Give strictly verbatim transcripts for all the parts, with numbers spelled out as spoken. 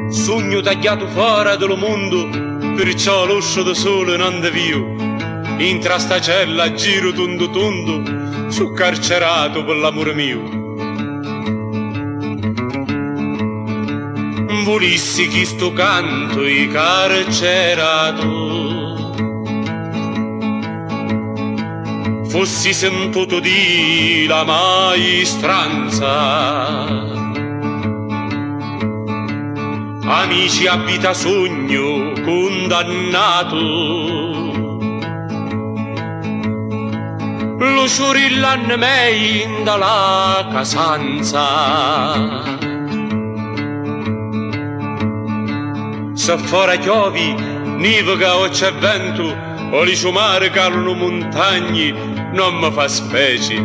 Sugnu tagghiatu fora di lu mundu, pirciò lustru di suli non ti viu. Intra sta cella giru tundu tundu, su carceratu pi l'amuri miu. Vulissi chi stu cantu i carceratu fussi sintutu di la maistranza. Amici a vita sugnu cundannatu, lu ciurill'anni mei nda la casanza. Se fora chiovi, nivica o c'è ventu, o li ciumari calunu muntagni, non mi fa speci,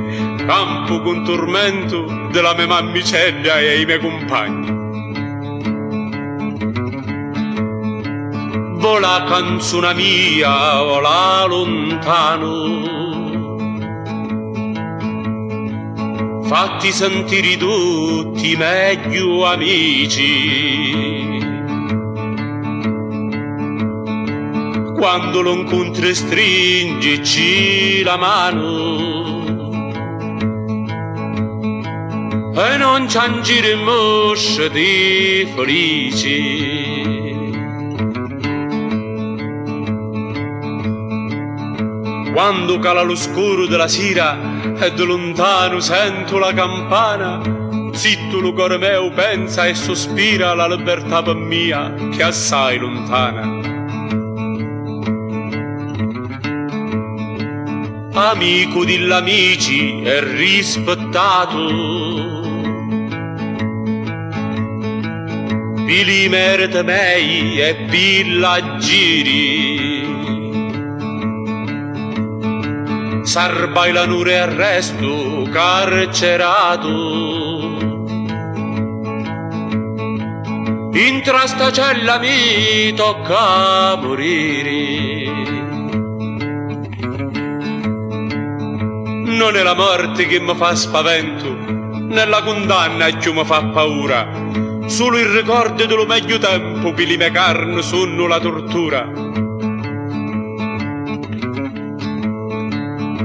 campu cun turmentu di la me mammicedda e i me cumpagni. Vola canzuna mia, vola luntanu. Fatti sentiri tutti i megghiu amici. Quandu lu ncuntri stringici la manu e non ciangiri, mustriti felici. Quandu cala lu scuru di la sira e di luntanu sentu la campana, zittu lu cori meu pensa e suspira la libertà pi mia ch'è assai luntana. Amicu di l'amici e rispittatu pi li meriti mei e pi l'aggiri. Sarbai l'anuri e restu carceratu. Intra sta cella mi tocca muriri. Non è la morti chi mi fa spaventu, né la cundanna cchiù mi fa paura. Sulu i ricordi di lu megghiu tempu pi li me carni sunnu la turtura.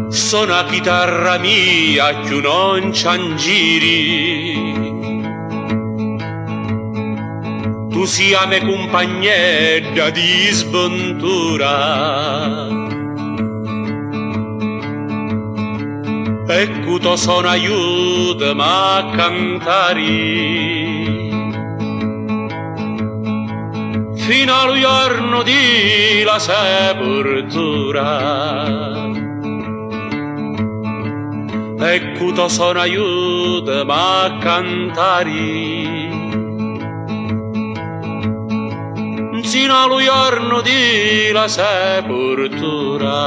Sona chitarra mia, cchiù non ciangiri. Tu si a me cumpagnedda di sventura. E cu to sonu aiutami a cantari finu a lu jornu di la sepurtura. E cu to sonu aiutami a cantari nsinu a lu jornu di la sepurtura.